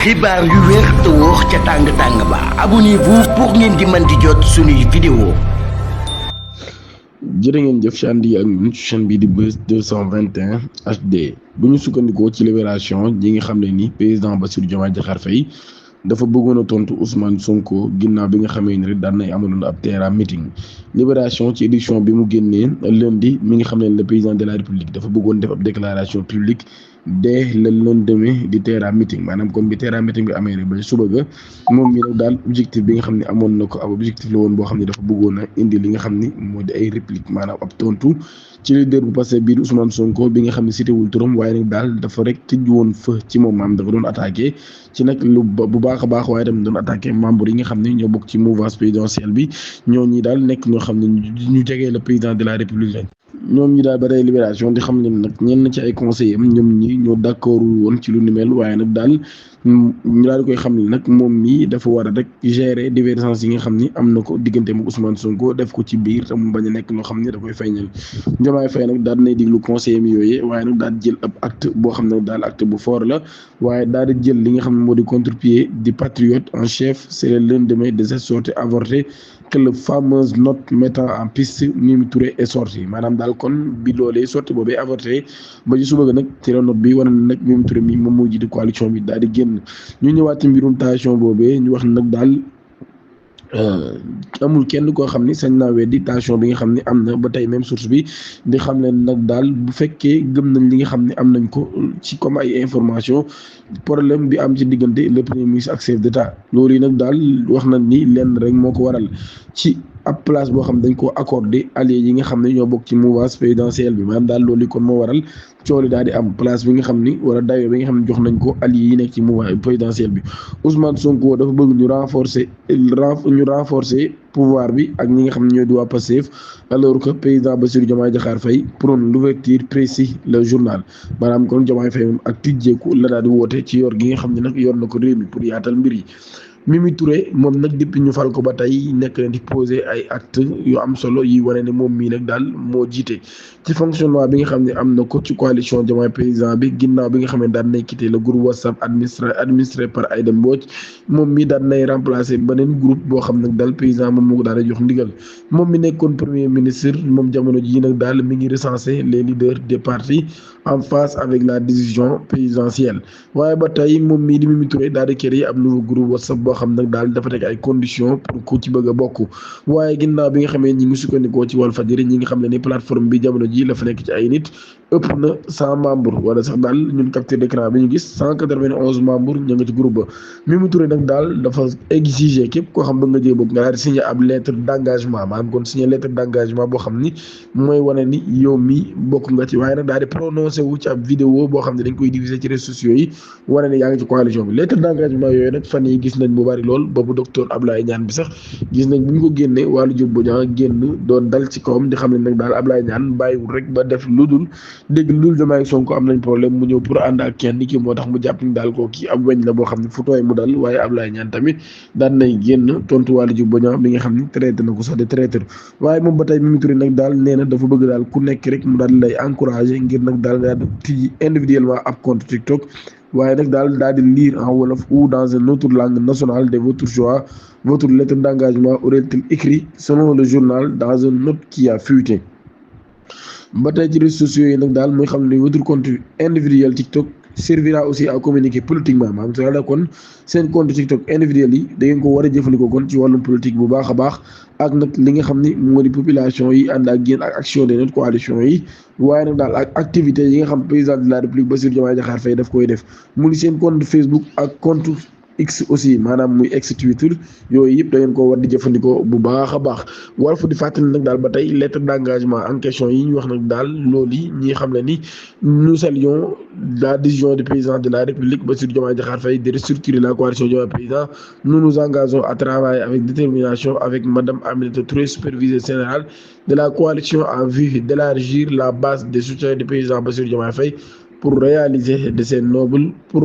xibaar yu wér te wóor ca tàng-tàng ba abonnez-vous pour ngeen di mën di jot suñuy vidéo. jërë ngeen jëf ci ànd yi ak ñun ci chaîne bii di Buzz 221 HD bu ñu sukkandikoo ci Libération yi nga xam ne ni président Bassirou Diomaye Diakhar Faye dafa bëggoon a tontu Ousmane Sonko ginnaaw bi nga xamee ni rek daan nay amaloon ab terrain meeting. Libération ci édition bi mu génnee lundi mi nga xam ne le président de la République dafa bëggoon def ab déclaration publique dès le lendemain di terrain meeting maanaam comme bi terrain meeting bi amee rek ba suba ga moom mi nag daal objectif bi nga xam ne amoon na ko ab objectif la woon boo xam ne dafa bëggoon a indi li nga xam ni moo di ay réplique maanaam ab tontu ci leader bu passé bii di Ousmane Sonko bi nga xam ne cité wul turam waaye nag daal dafa rek tëj woon fa ci moom maanaam dafa doon attaqué ci nag lu bu baax a baax waaye tamit doon attaqué membre yi nga xam ne ñoo bokk ci mouvance présidentielle bi ñoo ñi daal nekk ñoo xam ne ñu jegee le président de la République lañ. ñoom ñi daal ba tey Libération di xam ne nag ñenn ci ay conseillers am ñoom ñi ñoo d'accord woon ci lu ni mel waaye nag daal ñu daal di koy xam ne nag moom mii dafa war a rek gérer divergence yi nga xam ni am na ko diggante mu Ousmane Sonko def ko ci biir te mu bañ a nekk loo xam ne da koy feeñal. Diomaye Faye nag daal nay diglu conseillers mi yooyu waaye nag daal jël ab acte boo xam ne daal acte bu fort la waaye daal di jël li nga xam ne moo di contre-pied du patriote en chef c'est le lendemain de cette sortie avortée que la fameuse note mettant en piste Mimi Touré est sortie maanaam daal kon bi loolee sortie boobee avorté ba ci suba ga nag ci la note bi wane na nag Mimi Touré mi moom moo jiite coalition bi daal di génn ñu ñëwaat ci mbirum tension boobee ñu wax nag daal amul kenn koo xam ni sañ naa weddi tension bi nga xam ne am na ba tey même source bi di xam leen nag daal bu fekkee gëm nañ li nga xam ne am nañ ko ci comme ay information problème bi am ci diggante le premier ministre ak chef d'état loolu yi nag daal wax nañ ni lenn rek moo ko waral ci ab place boo xam ne dañ koo accordé alliés yi nga xam ne ñoo bokk ci mouvance présidentielle bi maanaam daal loolu kon moo waral coow li daal di am place bi nga xam ni wala dayoo bi nga xam ne jox nañ ko alliés yi nekk ci mouvance présidentielle bi Ousmane Sonko dafa bëgg ñu renforcer pouvoir bi ak ñi nga xam ne ñooy di waa Pastef alors que président Bassirou Diomaye Diakhar Faye prône l'ouverture précis le journal maanaam kon Diomaye Faye moom ak tijjeeku la daal di woote ci yor gi nga xam ne nag yor na ko réew mi pour yaatal mbir yi. Mimi Touré moom nag depuis ñu fal ko ba tey nekk na di poser ay actes yu am solo yi wane ne moom mii nag daal moo jiite ci fonctionnement bi nga xam ne am na ko ci coalition Diomaye président bi ginnaaw bi nga xam ne daan nay quitté le groupe WhatsApp administré par Aïda Mbodj moom mii daan nay remplacer beneen groupe boo xam nag daal président moom moo ko daal di jox ndigal moom mi nekkoon premier ministre moom jamono jii nag daal mi ngi recenser les leaders des partis en face avec la décision présidentielle waaye ba tey moom mii di Mimi Touré daal di créer ab nouveau groupe WhatsApp boo xam nag daal dafa teg ay conditions pour ku ci bëgg a bokk waaye ginnaaw bi nga xamee ñi ngi sukkandikoo ci Walfadjri ñi nga xam ne ni plateforme bi jamono ji la fa nekk ci ay nit ëpp na 100 membres wala sax daal ñun capture d'écran bi ñu gis 191 membres ña nga ci groupe ba Mimi Touré nag daal dafa exiger képp koo xam ba nga jee bëgg nga daal di signer ab lettre d'engagement maanaam kon signer lettre d'engagement boo xam ni mooy wane ni yow mi bokk nga ci waaye nag daal di prononcé wu ci ab vidéo boo xam ne dañ koy diffuser ci réseaux sociaux yi wane ne yaa ngi ci coalition bi lettre d'engagement yooyu nag fan yi gis nañ bu bari lool boobu docteur Ablaye Niane bi sax gis nañ bu ñu ko génnee wàllu jub bu ñaa génn doon dal ci kawam di xam ne nag daal Ablaye Niane bàyyiwul rek ba def lu dul dégg lu dul Diomaye Sonko am nañ problème mu ñëw pour ànd ak kenn ki moo tax mu jàpp ni daal koo kii ab weñ la boo xam ne fu tooy mu dal waaye Ablaye Niane tamit daan nay génn tontu wàllu jub bu ñaa bi nga xam ne traité na ko sax de traiteur waaye moom ba tey Mimi Touré nag daal nee na dafa bëgg daal ku nekk rek mu daal lay encourager ngir nag daal nga tijji individuellement ab compte TikTok waaye nag daal di lire en wolof ou dans une autre langue nationale de votre choix votre lettre d'engagement aurait-il écrit selon le journal dans une note qui a fuité ba tey ci réseaux sociaux yi nag daal mooy xam ne votre compte individuel TikTok servira aussi à communiquer politiquement maanaam su la kon seen compte TikTok individuel yi da ngeen ko war a jëfandikoo kon ci wàllum politique bu baax a baax ak nag li nga xam ni moo di population yi ànd ak yéen ak action de notre coalition yi waaye nag daal ak activités yi nga xam président de la République Bassirou Diomaye Diakhar Faye daf koy def mu ngi seen compte Facebook ak compte X aussi maanaam muy ex Twitter yooyu yëpp da ngeen ko war di jëfandikoo bu baax a baax war fa di fàttali nag daal ba tey lettre d'engagement en question yi ñu wax nag daal loolu yi ñi xam ne ni nous saluons la décision du président de la République Bassirou Diomaye Diakhar Faye de restructurer la coalition Diomaye président nous nous engageons à travailler avec détermination avec madame Aminata Touré superviseure générale de la coalition en vue d'élargir la base de soutien du président Bassirou Diomaye Faye pour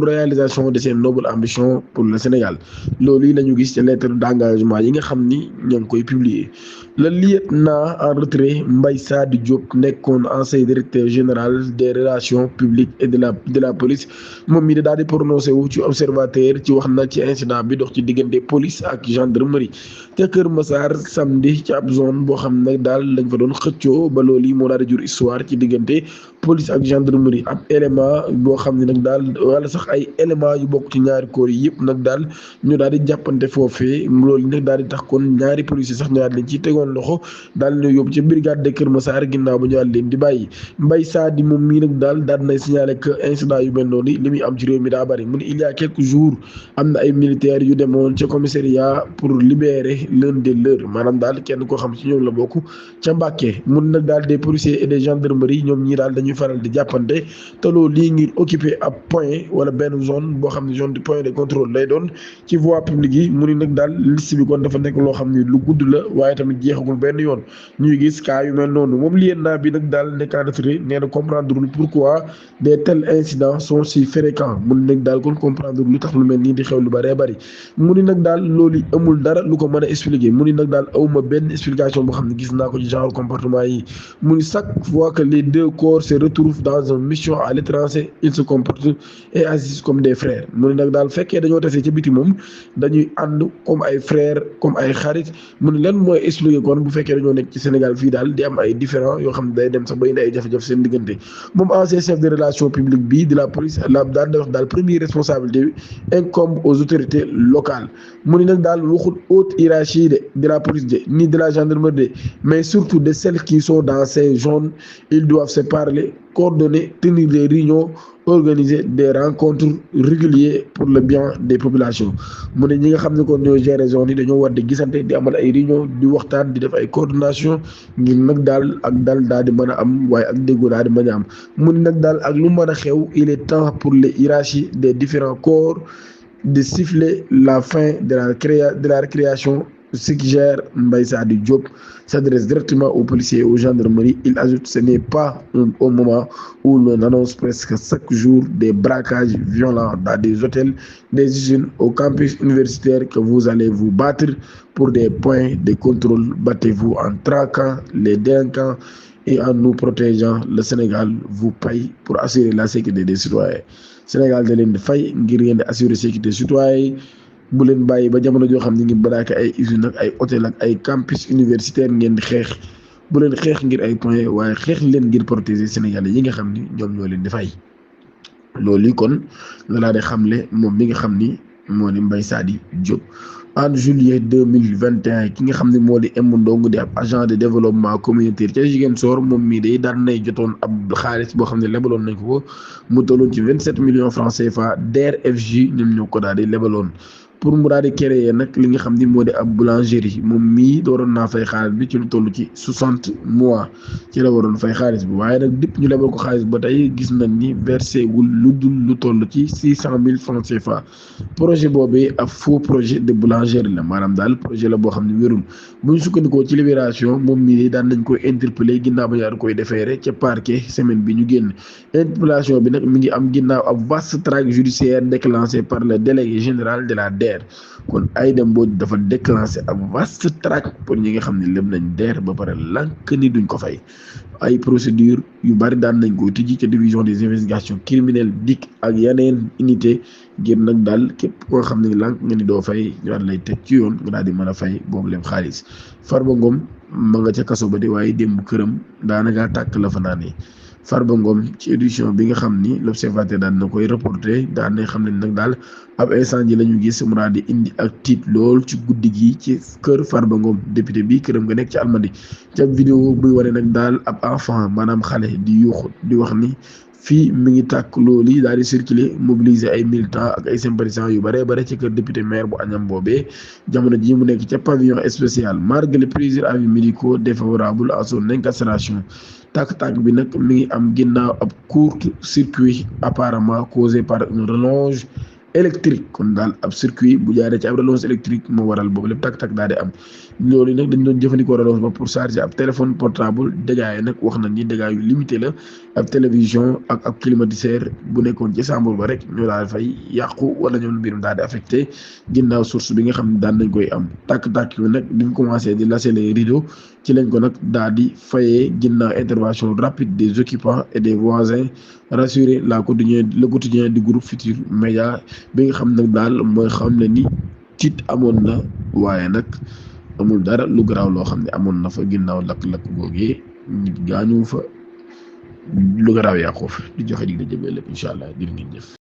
réalisation de ses nobles ambitions pour le Sénégal loolu yi la ñu gis ci lettre d'engagement yi nga xam ni ñoo ngi koy publier Le lieutenant en retrait Mbaye Sadi Diop nekkoon ancien directeur général des relations publiques et de la police moom mi daal di prononcé wu ci observateur ci wax na ci incident bi dox ci diggante police ak gendarmerie te Kër Massar samedi ci ab zone boo xam ne daal lañ fa doon xëccoo ba loolu yi moo daal di jur histoire ci diggante police ak gendarmerie ab élément boo xam ne nag daal wala sax ay élément yu bokk ci ñaari corps yi yëpp nag daal ñu daal di jàppante foofee loolu nag daal di tax kon ñaari police sax ñu daal leen ci tegoon loxo daal leen yóbbu ci brigade de Kër Massar ginnaaw ba ñu daal leen di bàyyi Mbaye Sadi moom mii nag daal nay signalé que incident yu mel noonu li muy am ci réew mi daa bëri mu ne il y a quelques jours am na ay militaires yu demoon ca commissariat pour libérer l'un des leurs maanaam daal kenn koo xam ci ñoom la bokk ca Mbàkke mun nag daal des policiers et des gendarmeries ñoom ñii daal dañuy faral di jàppante te loolu lii ngir occuper ab point wala benn zone boo xam ne zone de point de contrôle lay doon ci voie publique yi mu ni nag daal liste bi kon dafa nekk loo xam ne lu gudd la waaye tamit jeexagul benn yoon ñuy gis cas yu mel noonu moom lieutenant bi nag daal nekkaat nee na comprendre pourquoi des tels incidents sont si fréquents mu ni nag daal kon comprendre lu tax lu mel nii di xew lu bëree bëri mu ni nag daal loolu amul dara lu ko mën a expliquer mu ni nag daal awma benn explication boo xam ne gis naa ko ci genre comportement yi mu ni chaque fois que les deux corps se retrouvent dans une mission à l'étranger ils se comportent et agissent comme des frères mu ni nag daal fekkee dañoo tasee ca biti moom dañuy ànd comme ay frères comme ay xarit mu ni lan mooy expliquer kon bu fekkee dañoo nekk ci Sénégal fii daal di am ay différents yoo xam ne day dem sax ba indi ay jafe-jafe seen diggante moom ancien chef de relation publique bi de la police la daal di wax daal première responsabilité bi incombe aux autorités locales mu ni nag daal waxul haute hiérarchie de la police ni de la gendarmerie mais surtout de celles qui sont dans ces zones ils doivent se parler coordonner tenir des réunions organiser des rencontres régulières pour le bien des populations mu ne ñi nga xam ne kon ñoo gérer zone yi dañoo war di gisante di amal ay réunion di waxtaan di def ay coordination ngir nag daal ak daal di mën a am waaye ak déggoo daal di mën a am mu ne nag daal ak lu mën a xew il est temps pour les hiérarchies des différents corps de siffler la fin de la récréation suggère Mbaye Sadi Diop s'adresse directement aux policiers et aux gendarmeries. Il ajoute ce n'est pas au moment où l'on annonce presque chaque jour des braquages violents dans des hôtels, des usines, au campus universitaire que vous allez vous battre pour des points de contrôle. Battez-vous en traquant les délinquants et en nous protégeant. Le Sénégal vous paye pour assurer la sécurité des citoyens. Sénégal da leen di fay ngir ngeen di assurer sécurité citoyens bu leen bàyyi ba jamono joo xam ne ngi braqué ay usines ak ay hôtel ak ay campus universitaire ngeen di xeex bu leen xeex ngir ay points waaye xeex leen ngir protéger Sénégalais yi nga xam ni ñoom ñoo leen di fay loolu kon la laa di xamle moom mi nga xam ni moo di Mbaye Sadi Diop. En juillet 2021 ki nga xam ne moo di Embu Ndong di ab agent de développement communautaire ca Ziguinchor moom mii day daan nay jotoon ab xaalis boo xam ne lebaloon nañ ko mu tolloon ci 27 millions francs CFA DER/FJ ñoom ñoo ko daal di lebaloon pour mu daal di créer nag li nga xam ni moo di ab boulangerie moom mii dooroon naa fay xaalis bi ci lu toll ci 60 mois ci la waroon fay xaalis bi waaye nag dépp ñu lebal ko xaalis ba tey gis nañ ni versé wul lu dul lu toll ci 600 000 francs CFA projet boobee ab faux projet de boulangerie la maanaam daal projet la boo xam ne wérul bu ñu sukkandikoo ci Libération moom mii daan nañ koy interpellé ginnaaw ba ñu daan koy déféré ca parquet semaine bi ñu génn interpellation bi nag mi ngi am ginnaaw ab vaste traque judiciaire déclenché par le délégué général de la DER kon Aïda Mbodj dafa déclenché ab vaste traque pour ñi nga xam ne leb nañ DER ba pare lànk ni duñ ko fay ay procédure yu bari daan nañ ko tijji ca division des investigations criminelles DIC ak yeneen unité ngir nag daal képp koo xam ne lànk nga ni doo fay ñu daal lay teg ci yoon nga daal di mën a fay boobu leen xaalis Farba Ngom ma nga ca kaso ba di waaye démb këram daanaka tàkk la fa naanee Farba Ngom ci édition bi nga xam ni l'observateur daan na koy reporté daan na xam ne nag daal ab incendie la ñu gis mu daal di indi ak tiit lool ci guddi gi ci kër Farba Ngom député bi këram nga nekk ci Almadi ca vidéo buy wane nag daal ab enfant maanaam xale di yuuxu di wax ni fii mi ngi tàkk loolu yi daal di circuler mobiliser ay militants ak ay sympathisants yu bare ci kër député maire bu Agnam boobee jamono ji mu nekk ca pavillon spécial malgré plusieurs avis médicaux défavorables à son incarcération tàkk-tàkk bi nag mi ngi am ginnaaw ab court circuit apparemment causé par une rallonge électrique kon daal ab circuit bu jaaree ci ab relance électrique moo waral boobu lépp tak-tak daal di am loolu nag dañ doon jëfandikoo relance ba pour charger ab téléphone portable dégâts yi nag wax nañ ni dégâts yu limité la ab télévision ak ab climatiseur bu nekkoon ci chambre ba rek ñoo daal fay yàqu wala ñoom mbirum daal di affecté ginnaaw source bi nga xam ne daan nañ koy am tàkk-tàkk yu nag bi mu commencé di lasser les rideaux ci lañ ko nag daal di fayee ginnaaw intervention rapide des occupants et des voisins rassurer le quotidien du groupe Futurs Médias bi nga xam nag daal mooy xam ne ni tiit amoon na waaye nag amul dara lu garaaw loo xam ne amoon na fa ginnaaw lakk-lakk googee nit gaañu fa lu garaaw yàqu fa di joxe dig da jëmee lépp incha allah jërë ngeen jëf